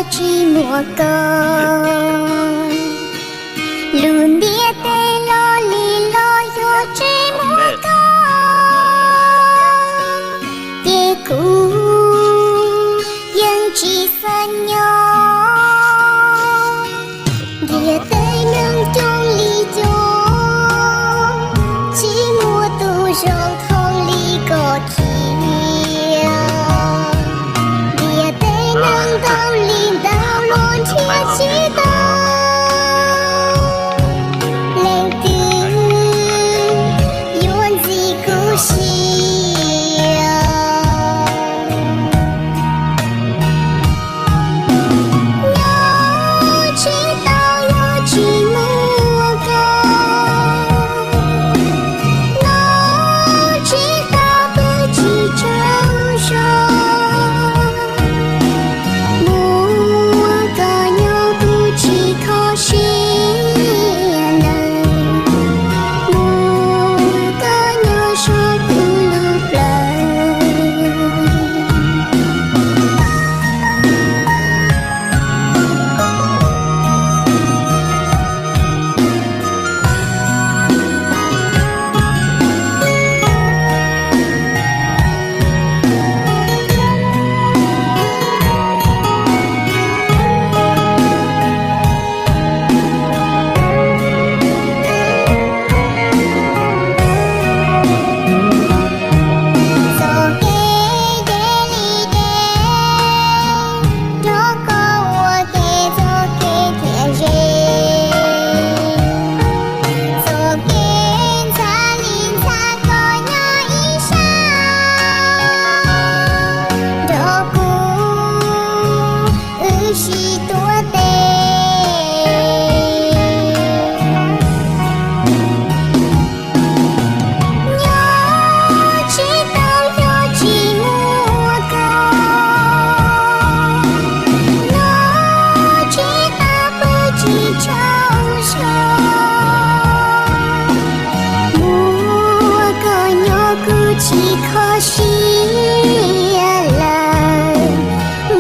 tsis muaj koj, lub ntiaj teb loj li los yuav tsis muaj koj, ces kuv yeej tsis xav nyob. Ntiaj teb neeg coob li coob, tsis muaj tus zoo thooj li koj thiab. Ntiaj teb neeg ntau li ntau los nrhiav tsis tau leej twg yuav ntxim kuv siab. Nyob tsis tau yog tsis muaj koj, nyob tsis tau pw tsis tsaug zog, muaj koj nyob kuv tsis kho siab lawm, muaj koj nyob saum kuv lub plawv. Txoj kev deb li deb, nrog koj ua ke txoj kev thiaj ze. Txoj kev ntxhab li ntxhab koj nyob ib sab, nrog kuv wb sib tuav tes. Nyob tsis tau yog tsis muaj koj, nyob tsis tau pw tsis tsaug zog, muaj koj nyob kuv tsis kho siab lawm,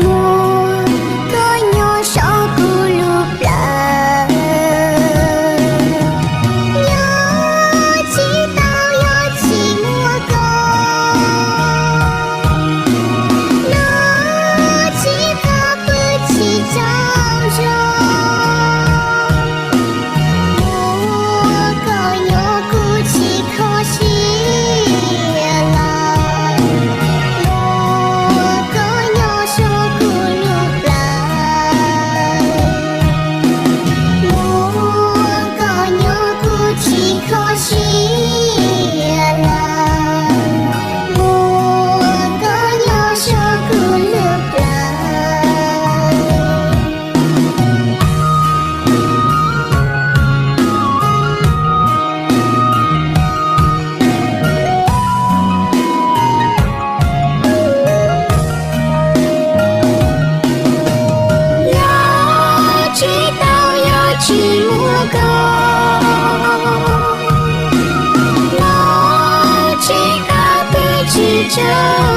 muaj koj nyob saum kuv lub plawv. Nyob tsis tau yog tsis muaj koj, nyob tsis tau pw tsis tsaug zog, muaj koj nyob kuv tsis kho siab lawm, muaj koj nyob saum kuv lub plawv. Muaj koj nyob kuv tsis kho siab lawm, muaj koj nyob saum kuv lub plawv. Nyob tsis tau yog tsis muaj koj, nyob tsis tau pw tsis tsaug